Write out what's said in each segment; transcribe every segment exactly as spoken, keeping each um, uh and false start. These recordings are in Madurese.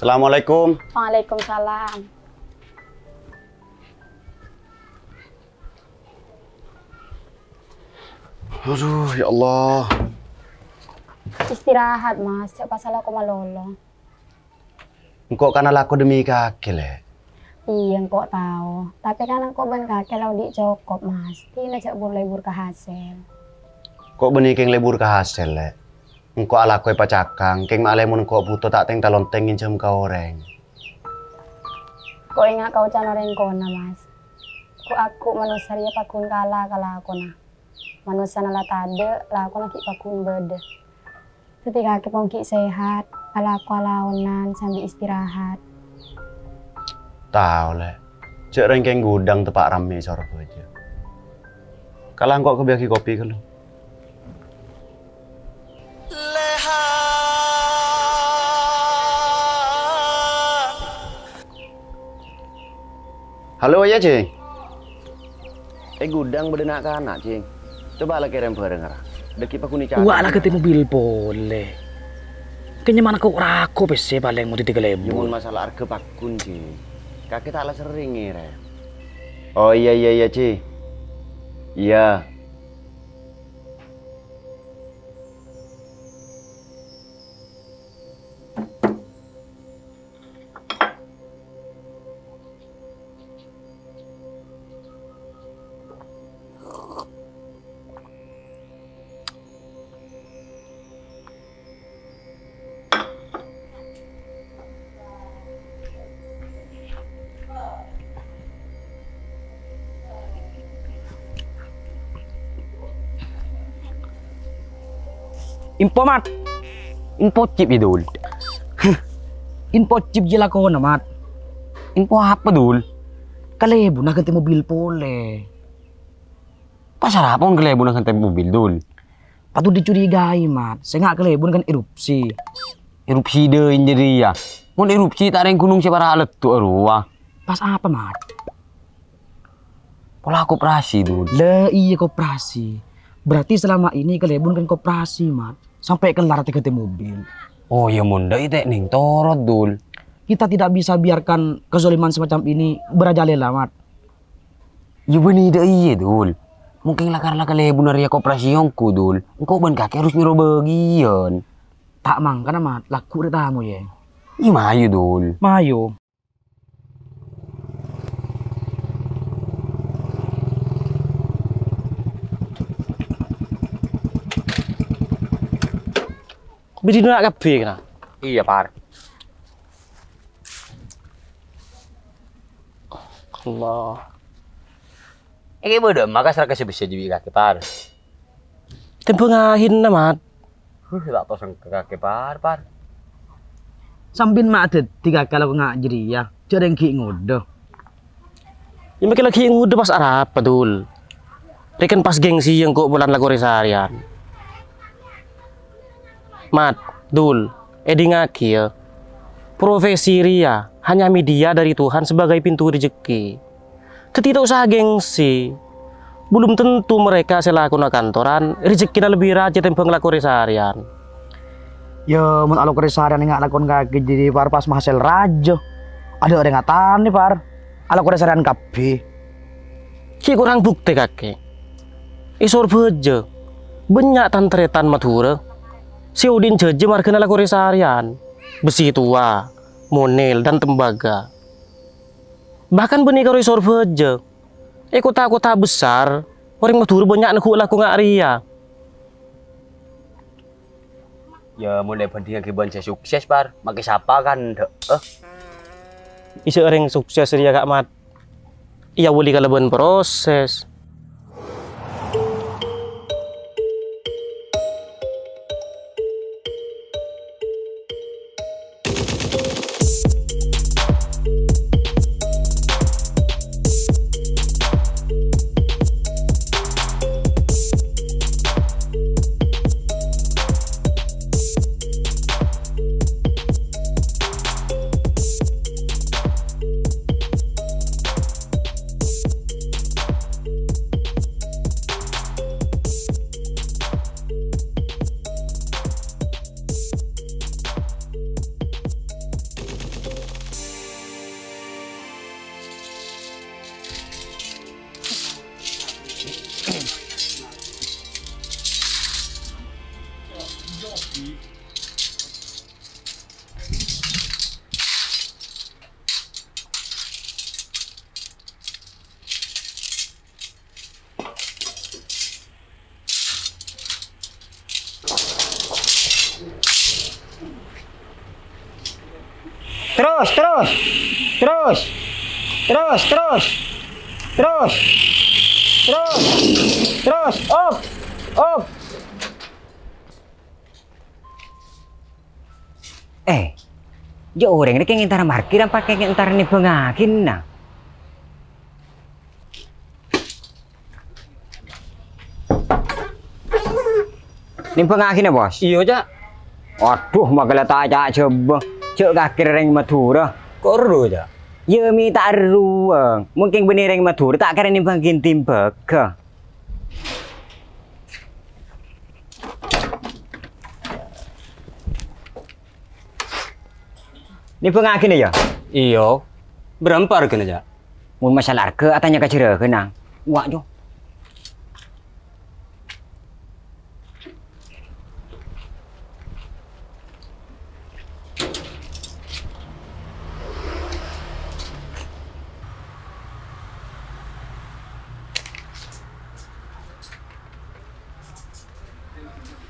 Assalamualaikum. Waalaikumsalam. Aduh, ya Allah. Istirahat, Mas. Jhâ' pas alako malolo. Engko' kan alako demi kakè, Lè'. Iyâ, engko' tao. Tapè kan engko' bân kakè la odi' cokop, Mas. Dina jhâ' bur-lebur ka hasèl. Ko' bânnè kèng lebur ka hasèl, Lè'. Engko' alako èpacakang, kèng ma'lè mon engko' bhuto ta' tèng-talontèng ngènjhâm ka orèng. Ko' enga' ka oca'na orèng kona, Mas. Ko' aku manossa rèya paggun kala ka lakona. Manossana la tadâ', lakona ghi' paggun bâdâ. Dhâddhi kakè pon ghi' sehat, alako alaonan sambi istirahat. Tao, Lè'. Jhâ' rèng kèng ghudhâng teppa' rammè è Sorbhâjâ. Kala engko' kabiyâghi kopi ghâllu. Halo, iyâ, Cing. È ghudhâng bâdâ na'-kana', Cing. Coba la kèrèm bhârâng, ra. Dâgghi' paggun èca'na. Wa' la ghântè mobil polè. Kèng nyamana ko' rago pèssè palèng mon dhâddhi kalèbun. Yâ, mon masalah arghâ paggun, Cing. Kakè ta' la serrèng ngèrèm. Oh, iyâ, iyâ, iyâ, Cing. Iyâ. Info, Mat. Info cip, ya, Dul. Info cip jâ lakona, Mat. Info apa, Dul? Kalèbunna ghântè mobil polè. Pas arapa mon kalèbunna ghântè mobil, Dul? Patut dicurigai, Mat. Sènga' kalèbun kan erupsi. Erupsi dâ' jârèya. Mon erupsi ta' rèng ghunong sè para' leddu' arowa. Pas apa, Mat? Pola koperasi, Dul. Lah, iyâ, koperasi. Berarti selama ini kalèbun kan koperasi, Mat. Sampè' kellar tèghântè mobil. Oh, iyâ, mon dâ' iyâ tè' nèng torot, Dul. Kita tidak bisa biarkan kezaliman semacam ini merajalela, Mat. Iyâ bânnè dâ' iyâ, Dul. Mon kèng la kar la kalèbunna rèya koperasi ongghu, Dul. Engko' bân kakè harus nyoro bâgiyân. Ta' mangkana, Mat, lagghu' rè' tamoy, yâ. Iyâ mayu, Dul. Mayu. Bâdâ na' kabbhi, kana? Iyâ, Par. Allah. Èngghi bâdâ emma ka sèrra ka sè bisa jiwi kakè, Par. Tèmbhâng ahinna, Mat. Huh, ta' tosang ka kakè, Par, Par. Sampèyan ma' dhâddhi kakè la ko nga' jârèya, jhâ' rèng ghi' ngodâ. Iyâ, mèkkè la ghi' ngodâ pas arapa, Dul? Rèken pas gengsi engko' polana lako rè-sarèyan. Mat, Dul, èdingngaghi, yâ. Profesi rèya hanya media dari Tuhan sebagai pintu rejeki. Dhâddhi ta' osa gengsi. Belum tentu mereka sè lakona kantoran rejekkèna lebbi rajâ tèmbhâng lako rè-sarèyan. Yâ, mon alako rè-sarèyan enga' lakon kakè jârèya, Par, pas mahasèl rajâ. Adâ' orèng atanè, Par. Alako rè-sarèyan kabbhi. Ghi' korang buktè kakè. È Sorbhâjâ, bânnya' tan-tarètan Madhurâ sè odi'na jhâjâ marghâna lako rè-sarèyan, bessè towa, monèl, dan tembaga. Bahkan bânnè karo è Sorbhâjâ, è kota-kota besar, orèng Madhurâ bânnya' neggu' lako nga' rèya. Yâ, mon èbhândhingngaghi bân sè sukses, Par, makè sapa kan, dâ', eh? Iyâ, orèng sukses rèya, Ka' Mat, èawali kalabân proses. Terros, terros. Terros. Terros, terros. Terros. Terros. Op. Op. Eh, jhâ' orèng rèya kèng èntara markir apa kèng èntara nèmbhângaghi, na? Nèmbhângaghi, na, Bos? Iyâ, Cak. Adhu, makala ta' ca'-jhâbâ. Jhâ' kakè rèng Madhurâ. Kok erru, Cak? Yâ, mè' ta' erruwâng. Mon kèng bânnè rèng Madhurâ, ta' kèra nèmbhângaghi tèmbhâghâ. Nèmbhângaghi, na, yâ? Iyâ. Bârâmpa arghâna, Cak? Mon masalah arghâ, atanya ka jhârâghâna. Wa', Jo.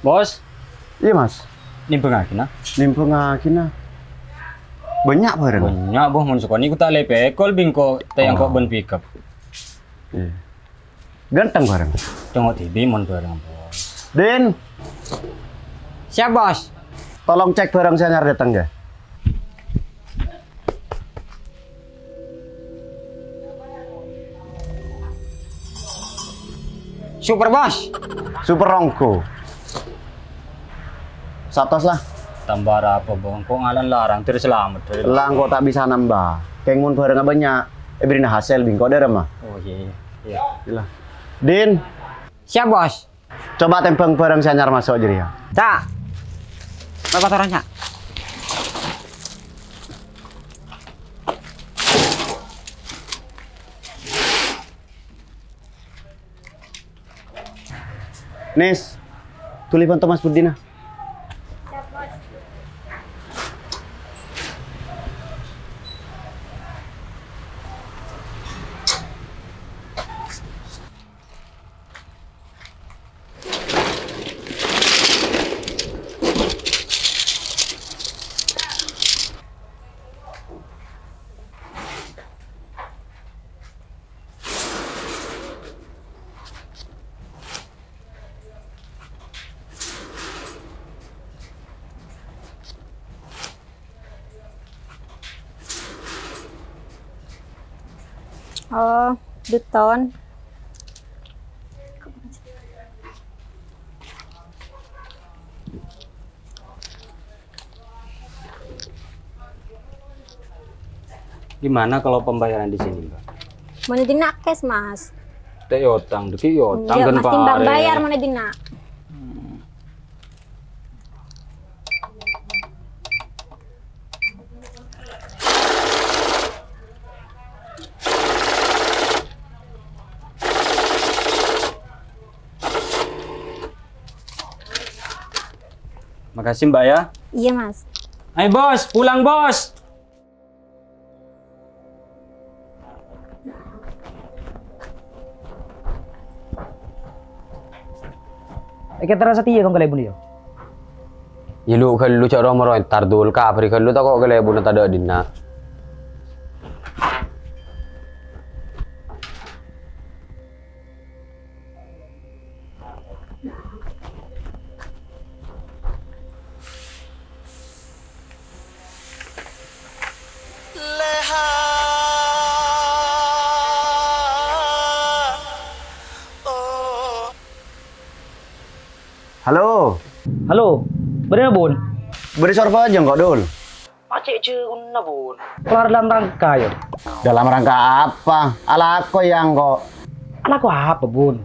Bos. Iyâ, Mas. Nèmbhângaghi, na? Nèmbhângaghi, na. Bânnya' bhârâng? Bânnya', Bos. Mon sakonè' ghu ta' lè pèkol bi' engko' ta' engko' Oh. bân pickup. Iyâ. Ghânteng bhârâng. Congok dhibi' mon bhârâng, Bos. Din. Siap, Bos. Tolong cek bhârâng sè anyar dâteng, yâ. Super, Bos. Super ronggo. Satos la. Tambâ arapa, Bos? Engko' ngalan larang, terros salamet. La, engko' ta' bisa nambâ. Kèng mon bhârângnga bânnya', èbèrri'âna hasèl bi' engko' dâremma. Oh, iyâ, iyâ. Iyâ. Iyâ la. Din. Siap, Bos. Coba tèmbhâng bhârâng sè anyar maso' jârèya. Ca'. Mara kotoran, Ca'. Nis, telepon Thomas Budina. Oh, duton. Gimana kalau pembayaran di sini, Mbak? Mon è dinna' cash, Mas. Ta' è otang, dhâggi' è otang. Iyâ, ghân Mas, timbang parè. Bayar mon è dinna'. Makasih, Mbak, ya. Iya, Mas. Ayo, Bos, pulang, Bos. Èkètèra satèya kong kalèbun, yâ? Yâ, lu ghâllu jhâ' ro-moro entar, Dul. Kabhâri ghâllu tako' kalèbunna tadâ' dinna'. Halo. Halo, bâdâ, Bun? Bâdâ Sorbhâjâ engko', Dul. Ajhâk jhâuna, Bun. Keluar dalam rangka, yâ? Dalam rangka apa? Alako, yâ, engko'. Alako apa, Bun?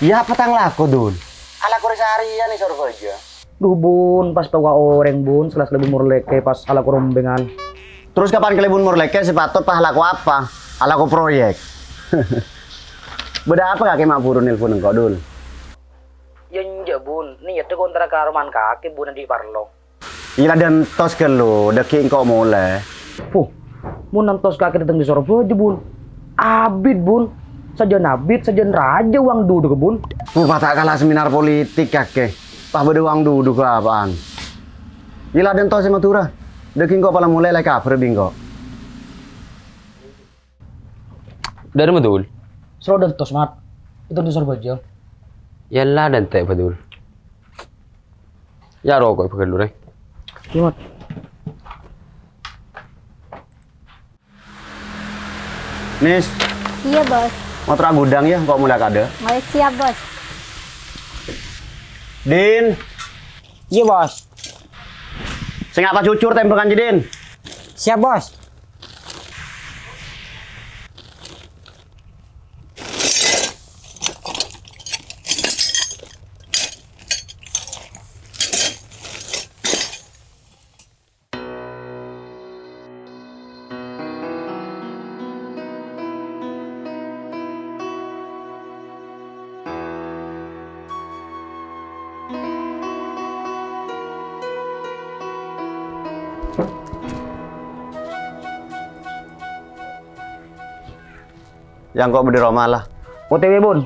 Yâ, apa tang lako, Dul? Alako rè-sarèyan, Sorbhâjâ. Duh, Bun, pas towa orèng, Bun, sella-sella Bun morlèkè pas alako rombèngan. Terros kapan kalèbun morlèkè sè patot pas alako apa? Alako proyek. Bâdâ apa kakè ma' buru nelpon engko', Dul? Yâ enjâ', Bun. Nèyaddhâ kontrak ka romana kakè, Bun, andi' parlo. Iyâ la dântos ghâllu, dhâggi' engko' molè. Puh, mon ngantos kakè dâteng dâri Sorbhâjâ, Bun. Abit, Bun. Sajân abit, sajân rajâ wang dudhugghâ, Bun. Puh, pas ta' kala seminar politik kakè. Pas bâdâ wang dudhugghâ apaan? Iyâ la dântos è Madhurâ. Dâgghi' engko' pola molè la kabhâr bi' engko'. Dâri ma, Dul? Soro dâ' entos, Mat. Ètoro dâri Sorbhâjâ. Yâ la, dânte' bâ, Dul. Yâ, roko' bâkal dulu, rè. Iyâ, Mat. Nis. Iyâ, Bos. Motor ka gudang yâ, engko' molè ka dâ'. Oh, siap, Bos. Din. Iyâ, Bos. Sènga' pajujur tèmbhângan jiyâ, Din. Siap, Bos. Yâ engko' bâdâ roma la. O T W, Bun.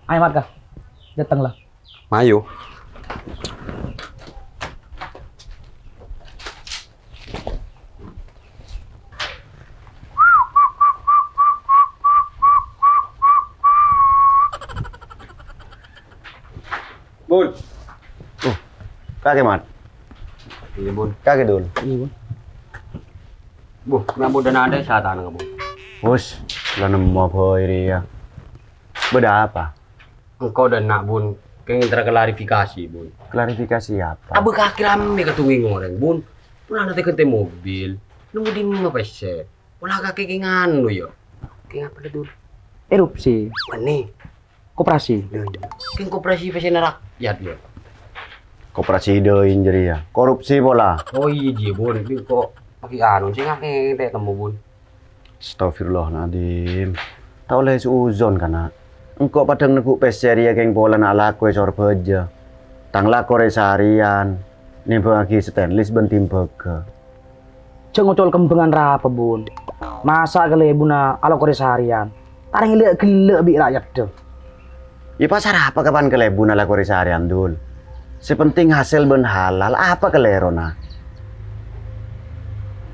Ayo, Mat, ka. Dâteng la. Mayu. Bun. Oh, kakè, Mat. Iyâ, Bun. Kakè, Dul. Iyâ, Bun. Bu, ma' budhâna adâ' satana, Bun. Wus, la nemmo bhâi rèya. Bâdâ apa? Engko' dâ' enna', Bun. Kèng èntar klarifikasi, Bun. Klarifikasi apa? Abâ' kakè rammè kadhungèng orèng, Bun. Polana tè-ghântè mobil. Nemmo dimma pèssè? Pola kakè kèng anu, yâ. Kèng apa, Dul? Erupsi. Anè. Koperasi. Kèng koperasi pèssèna rakyat, yâ. Koperasi dâin jârèya. Korupsi pola. Oh iyâ, jiyâ, Bun. Engko' paghi' anu, sè ngakè tè' temmo, Bun. Astagfirullahaladzim. Ta' ollè su'uzon, kana'. Engko' padâ neggu' pèssè rèya kèng polana alako è Sorbhâjâ. Tang lako rè-sarèyan, nèmbhângaghi stainless bân timbâghâ. Jhâ' ngocol kembhângan rapa, Bun? Masa' kalèbunna alako rè-sarèyan? Tarèng ghellâ' bi' ra'yaddhâ. Yâ, pas arapa kapan kalèbunna alako rè-sarèyan, Dul? Sè penting hasèl bân halal, apa kalèrona?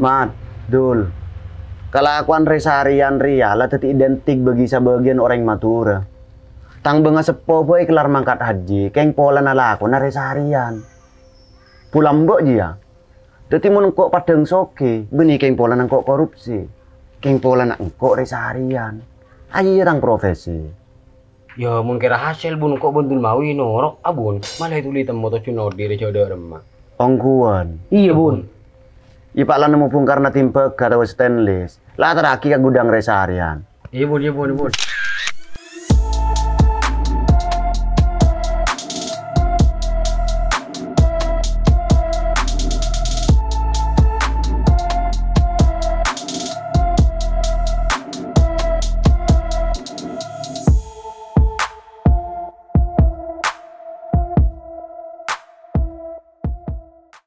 Mat, Dul, kalakowan rè-sarèyan rèya la dhâddhi identik bagi sabâgiyân orèng Madhurâ. Tang bângaseppo bhâi kellar mangkat hajji, kèng polana lakona rè-sarèyan. Bulâ emba' jiyâ. Dhâddhi mon engko' padâ soghi, bânnè kèng polana engko' korupsi. Kèng polana engko' rè-sarèyan. Ajiya tang profesi. Yâ, mon kèra hasèl, Bun, engko' bân Dul mawi noro', a, Bun. Mala ètolè temmo tojjhuna odi' rè jhâ' dâ' remma. Ongghuwân. Iyâ, Bun. Yâ, pa' la nemmo bungkarna timbâghâ otabâ stainless. La aterraghi ka gudang rè-sarèyan. Iyâ, Bun, iyâ, Bun, Bun.